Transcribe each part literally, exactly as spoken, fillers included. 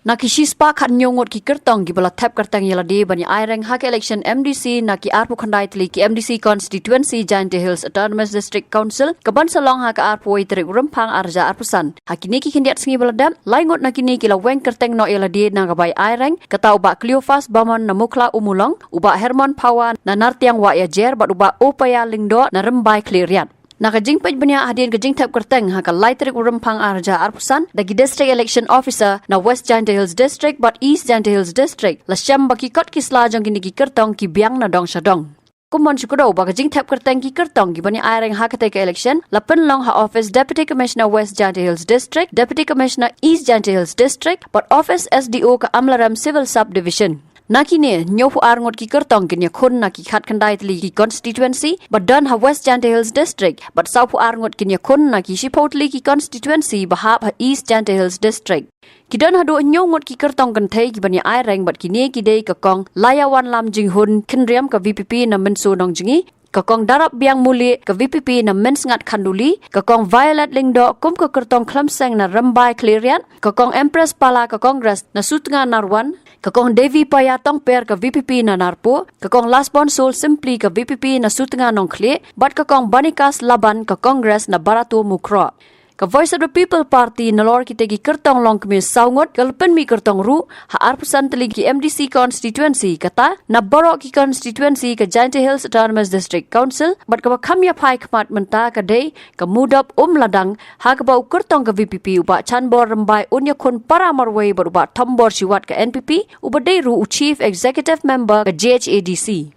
Na ki shispah khathynñiew ngut ki kyrtong kiba la thep kyrteng ïa lade ban ïa aireng ha ka election M D C na ki arphew khyndai tylli ki M D C constituency Jaintia Hills Autonomous District Council, ka ban sa long ha ka arphew wei tarik u Rymphang ar hajar arphew san. Ha kine ki khyndiat sngi ba la dep, lai ngut na kine ki la weng kyrteng noh ïa lade na ka bai aireng, kata u Bah Cleophas Bamon na Mukhla Ummulong, u Bah Hermon Phawa na Nartiang Wahiajer, bad u Bah Opaya Lyngdoh na Rymbai Khliehriat. Na ka jingpeit bniah hadien ka jingthep kyrteng ha ka lai tarik u Rymphang ar hajar arphew san da ki District Election Officer na West Jaintia Hills District bad East Jaintia Hills District, la shem ba ki kot ki sla jong kine ki kyrtong ki biang na dong sha dong. Kumno shu kdew ba ka jingthep kyrteng ki kyrtong kiban ïa aireng ha katei ka election la pynlong ha office Deputy Commissioner West Jaintia Hills District, Deputy Commissioner East Jaintia Hills District, bad office S D O ka Amlarem Civil Subdivision. Na kine, hynñiewphew ar ngut ki kyrtong kin ïakhun na ki khatkhyndai tylli ki constituency ba don ha West Jaintia Hills District, bad sawphew ar ngut kin ïakhun na ki shiphew tylli ki constituency ba hap ha East Jaintia Hills District. Ki don haduh hynñiew ngut ki kyrtong kynthei kiban ïa aireng, bad kine ki dei ka Kong Laiawanlam Jinghun Khynriam ka V P P na Mynso Nongjngi, ka Kong Darapbiang Mulieh ka V P P na Mynsngat Khanduli, ka Kong Violet Lyngdoh kum ka kyrtong Khlem Seng na Rymbai Khliehriat, ka Kong Empress Pala ka Congress na Sutnga Narwan, ka Kong Devi Paya Tongper ka V P P na Narpuh, ka Kong Lasbonsol Simply ka V P P na Sutnga Nongkhlieh, bad ka Kong Banikas Laban ka Congress na Barato Mukroh. Ka Voice of the People Party nalor kitei ki kyrtong longkmie saw ngut ka la pynmih kyrtong ruh ha arphew san tylli ki M D C constituency, kata na baroh ki constituency ka Jaintia Hills Autonomous District Council, bad kaba kham ïa phai khmat mynta ka dei ka Mudop Umladang, ha kaba u kyrtong ka V P P u Bah Chanbor Rymbai un ïakhun para marwei bad u Bah Thombor Shiwat ka N P P, uba dei ruh u Chief Executive Member ka J H A D C.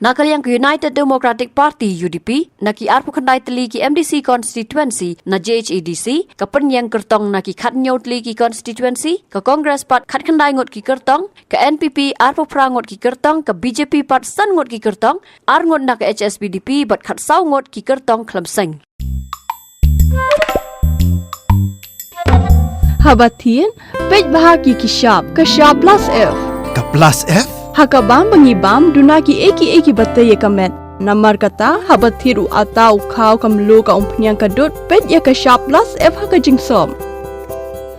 Na ka liang ka United Democratic Party, U D P, na ki arphew khyndai tylli ki M D C constituency na J H A D C, ka pynïeng kyrtong na ki khathynñiew tylli ki constituency, ka Congress pat khatkhyndai ngut ki kyrtong, ka N P P arphew phra ngut ki kyrtong, ka B J P pat san ngut ki kyrtong, ar ngut na ka H S P D P, bad khatsaw ngut ki kyrtong Khlem Seng. Haba thied, peit bha ki ki shap, ka shap plus F. Ka plus F? Ha ka bam ba ngi bam, duna ki ei ki ei kiba tei ïa ka met. Namar kata, haba thied u atta, u khaw, ka mluh, ka umphniang, ka dud, peit ïa ka shap plus F ha ka jingsop.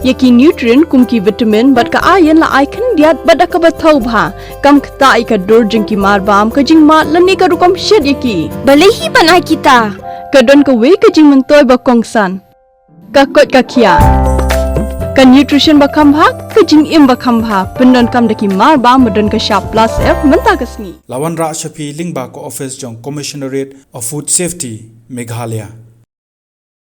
Ïa ki nutrient kum ki vitamin bad ka iron la ai khyndiat bad da kaba thaw bha. Kam ktah ïa ka dur jong ki mar bam, ka jingmad lane ka rukom shet ïa ki. Balei hi ban ai kita? Ka don kawei ka jingmyntoi ba kongsan. Ka koit ka khiah. Ka nutrition ba kham bha, ka jingim ba kham bha. Pyndonkam da ki mar bam ba don ka shap plus F mynta ka sngi. La wanrah sha phi lyngba ka office jong Commissionerate of Food Safety, Meghalaya.